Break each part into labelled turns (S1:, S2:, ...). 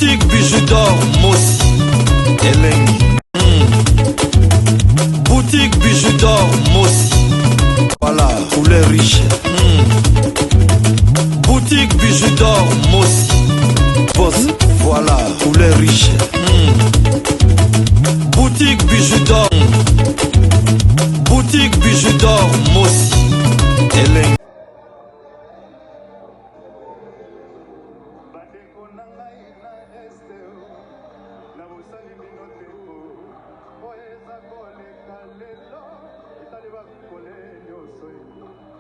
S1: Boutique Bijou d'or Mosi Elengi. Boutique Bijou d'or Mosi. Voilà, couleur riche. Boutique Bijou d'or Mosi. Boss, voilà, couleur riche. Boutique Bijou d'or. Boutique Bijou d'or Mosi. Elengi.
S2: Bandeko na ngai na este na bosali bino te oyo eza koleka lelo etali bakole nyonso.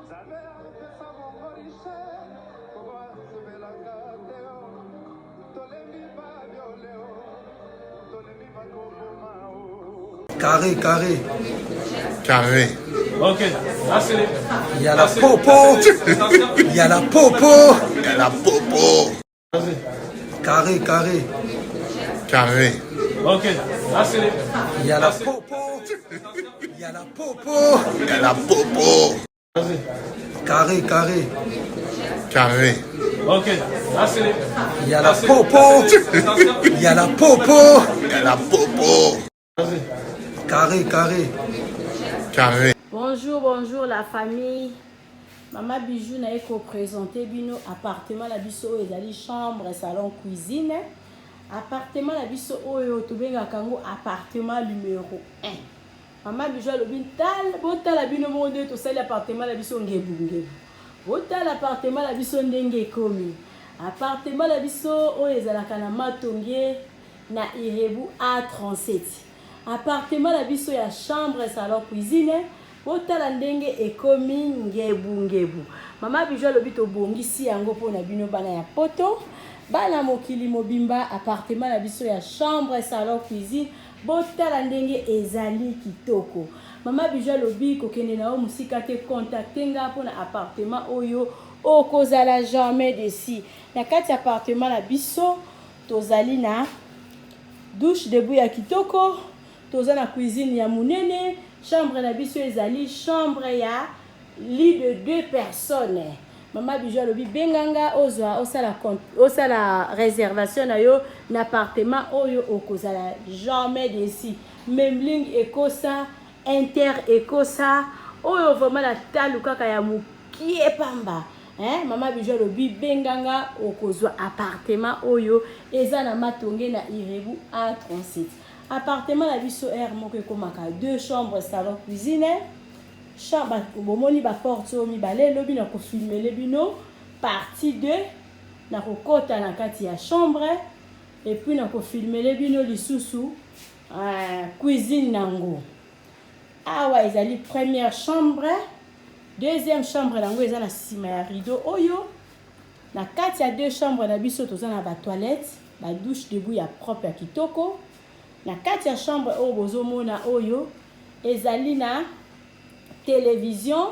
S2: Nzambe apesa bongo riche kongo asepelaka te. Tolembi baviole, tolembi bakoboma.
S3: Carré, carré.
S4: Carré.
S5: Ok, là c'est
S3: Il y a la popo. Il y a la popo.
S4: Il y a la popo.
S3: Carré, carré.
S4: Carré.
S5: Ok, là c'est
S3: Il y a la popo. Il y a la popo.
S4: Il y a la popo.
S3: Carré, carré.
S4: Carré.
S5: Ok, là c'est
S3: Il y a la popo. Il y a la popo.
S4: Il y a la popo.
S3: Carré, carré.
S4: Carré.
S6: Bonjour, bonjour la famille. Mama Bijou naye koprésenter bino appartement na biso oyo ezali chambre, salon, cuisine. Appartement na biso oyo tobengaka yango appartement numéro 1. Mama Bijou alobi tala, botala bino moko ndenge tosali appartement na biso ngebu ngebu. Botala appartement na biso ndenge ekomi. Appartement na biso oyo ezalaka na Matonge na Irebu A37. Appartement na biso ya chambre, salon, cuisine. Botala ndenge ekomi ngebu ngebu. Mama Bijou alobi tobongisi yango mpona bino bana ya poto, bana mokili mobimba. Appartement na biso ya chambre, salon, cuisine, botala ndenge ezali kitoko. Mama Bijou alobi kokende na yo mosika te, contacte nga mpona appartement oyo, okozala jamais déçu. Na kati ya appartement na biso tozali na douche debout ya kitoko, toza na cuisine ya monene. Chambre na biso ezali chambre ya lit de deux personnes. Mama Bijou alobi benganga, ozwa osala, osala réservation na yo na appartement oyo, okozala jamais déçu. Memling ekosa inter ekosa oyo vraiment na talu kaka ya mokie pamba, hein? Mama Bijou alobi benganga, okozwa appartement oyo eza na Matonge na Irebu A37. Appartement na biso aire moko ekomaka deux chambres, salon, cuisine. Chambre, bomoni baporte oyo mibale. Elobi na kofilmele bino partie 2, na kokɔta na kati ya chambre et puis na kofilmele bino lisusu cuisine nango. Awa ezali première chambre. Deuxième chambre nango eza na nsima ya rideau oyo. Na kati ya deux chambre na biso toza na batoilette, badouche debout ya propre, ya kitoko. Na kati ya chambre oyo bozomona oyo ezali na télévision,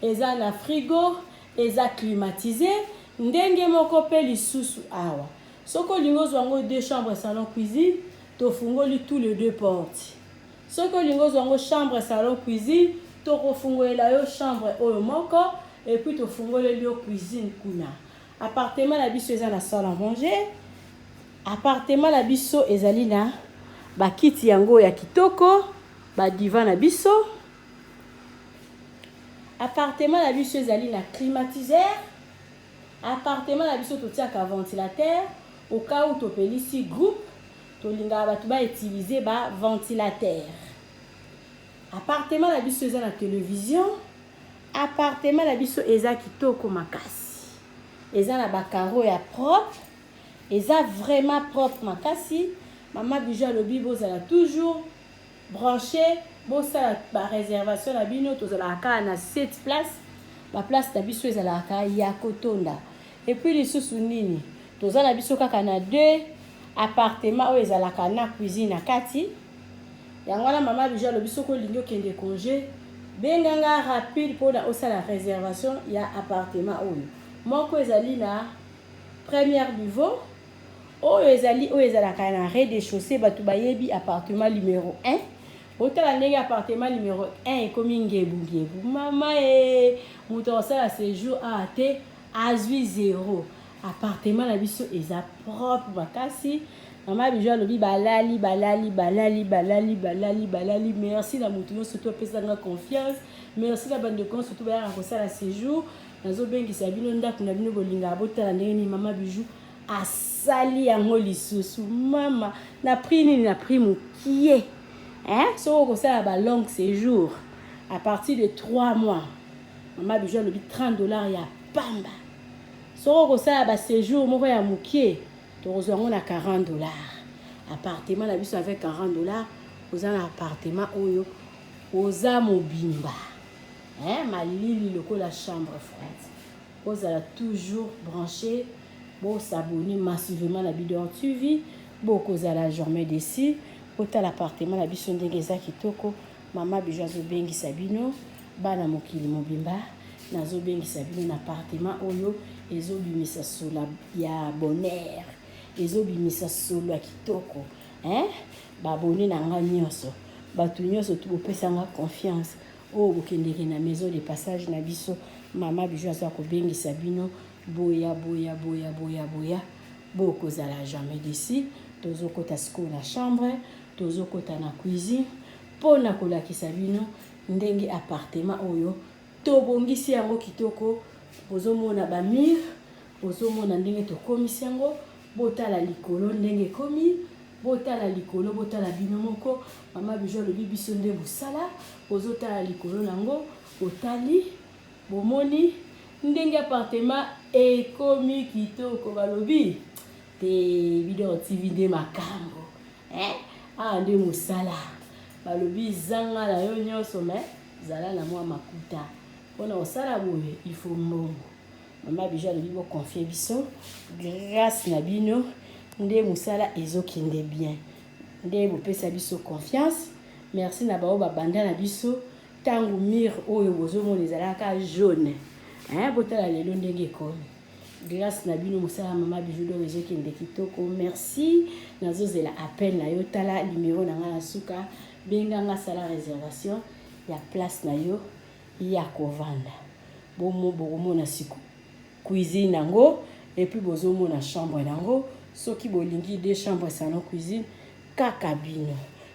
S6: eza na frigo, eza climatisé. Ndenge moko mpe lisusu awa, soki olingi ozwa yango deux chambres, salon, cuisine, tofungoli tous les deux portes. Soki olingi ozwa yango chambre, salon, cuisine, tokofungolela yo chambre oyo moko et puis tofungoleli yo cuisine kuna. Appartement na biso eza na salle à manger. Appartement na biso ezali na bakiti yango ya kitoko, badivan na biso. Appartement na biso ezali na climatiseur. Appartement na biso totiaka ventilateur au cas où topelisi groupe, tolingaka bato bautilize baventilateur. Appartement na biso eza na télévision. Appartement na biso eza kitoko makasi, eza na bacarreaux ya propre, eza vraiment propre makasi. Mama Bijou alobi bozala toujours branché, bosala baréservation na bino. Tozalaka kaka na 7 place, baplace na biso ezalaka ya kotonda. Et puis lisusu nini? Toza na biso kaka na deux appartement oyo ezalaka na cuisine na kati. Yango wana Mama Bijou alobi soki olingi okende congé, benganga rapide mpona osala réservation ya appartement oyo. Moko ezali na première niveau, oyo ezali oyo ezalaka na rez-de-chaussée. Bato bayebi appartement numéro 1. Otala ndenge appartement numéro 1 ekomi ngebungebu. Mama e, moto akosala séjour awa te azwi zéro. Appartement na biso eza propre makasi. Mama Bijou alobi balali balali balali balali balali balali. Merci na moto nyonso to apesa nga confiance. Merci na bandeko nyonso to bayaka kosala séjour. Nazobengisa bino ndako na bino bolingaka botala ndenge nini Mama Bijou asali yango lisusu. Mama na prix nini? Na prix mokie. Hein? Soki okosala ba long séjour à partir de 3 mois, Mama Bijou alobi 30 $ ya pamba. Soki okosala ba séjour moko ya mokie, tokozwa yango na 40 $. Appartement na biso, avec 40 $, oza na appartement oyo oza mobimba, hein? Malili lokola chambre froide. Ozala toujours branché, bos'abonner massivement na Bidor TV, bokozala jamais déçu. Otala appartement na biso ndenge eza kitoko. Mama Bijou azobengisa bino, bana mokili mobimba, nazobengisa bino na appartement oyo ezobimisa solo ya bonheur, ezobimisa solo ya kitoko, hein? Babone na nga nyonso, bato nyonso tu bopesanga confiance oyo bokendeke na maison de passage na biso, Mama Bijou aza kobengisa bino. Boya, boya, boya, boya, boya, bokozala jamais déçu. Tozokota sikoyo na chambre, tozokota na cuisine mpona kolakisa bino ndenge appartement oyo tobongisi yango kitoko. Bozomona bamurs, bozomona ndenge tokomisi yango. Botala likolo ndenge ekomi, botala likolo, botala bino moko. Mama Bijou alobi biso nde mosala. Bozotala likolo nango, botali, bomoni ndenge appartement ekomi kitoko. Balobi te Bidor TV nde makambo, eh? Awa nde mosala. Balobi zanga na yo nyonso, me zala na mwa makuta mpona kosala boye. Il faut mbongo. Mama Bijou alobi boconfier biso, grâce na bino nde mosala ezokende bien, nde bopesa biso confiance. Merci na bao babanda na biso ntango mur oyo bozomona ezalaka jaune, hein? Botala lelo ndenge ekomi. Grâce na bino, mosala Mama Bijou d'Or ezokende kitoko. Merci. Nazozela appel na yo. Tala numero na ngai na suka, benganga, sala réservation ya place na yo ya kovanda. Bomo bokomona siko cuisine yango, et puis bozomona chambre yango. Soki bolingi deux chambres, salon, cuisine, kaka bino.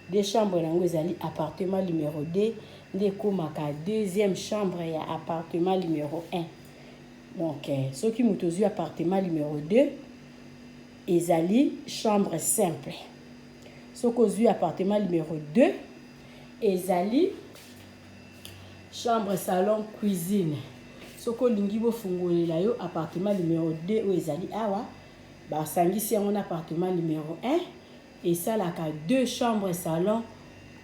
S6: Deux chambres yango ezali appartement numéro 2, nde ekomaka deuxième chambre ya appartement numéro 1. Donc soki moto ozwi appartement numéro 2, ezali chambre simple. Soki ozwi appartement numéro 2, ezali chambre, salon, cuisine. Soki olingi bofungolela yo appartement numéro 2 oyo ezali awa, basangisi yango na appartement numéro 1, esalaka deux chambres, salon,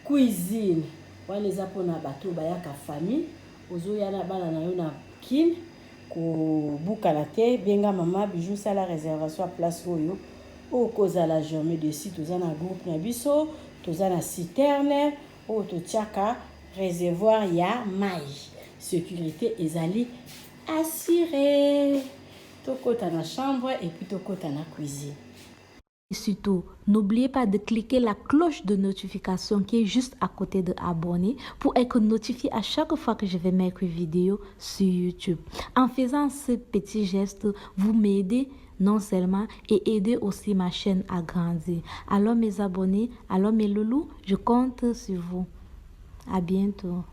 S6: cuisine. Wana eza mpona bato oyo bayaka famille. Ozoya na bana na yo na Kine, kobukana te, benga Mama Bijou, sala réservation ya place oyo okozala jamais déçu. Toza na groupe na biso, toza na citerne oyo totiaka réservoir ya mai, sécurité ezali assuré. Tokota na chambre et puis tokota na cuisine.
S7: Et surtout, n'oubliez pas de cliquer la cloche de notification qui est juste à côté de abonner pour être notifié à chaque fois que je vais mettre une vidéo sur YouTube. En faisant ce petit geste, vous m'aidez non seulement et aidez aussi ma chaîne à grandir. Alors mes abonnés, alors mes loulous, je compte sur vous. À bientôt.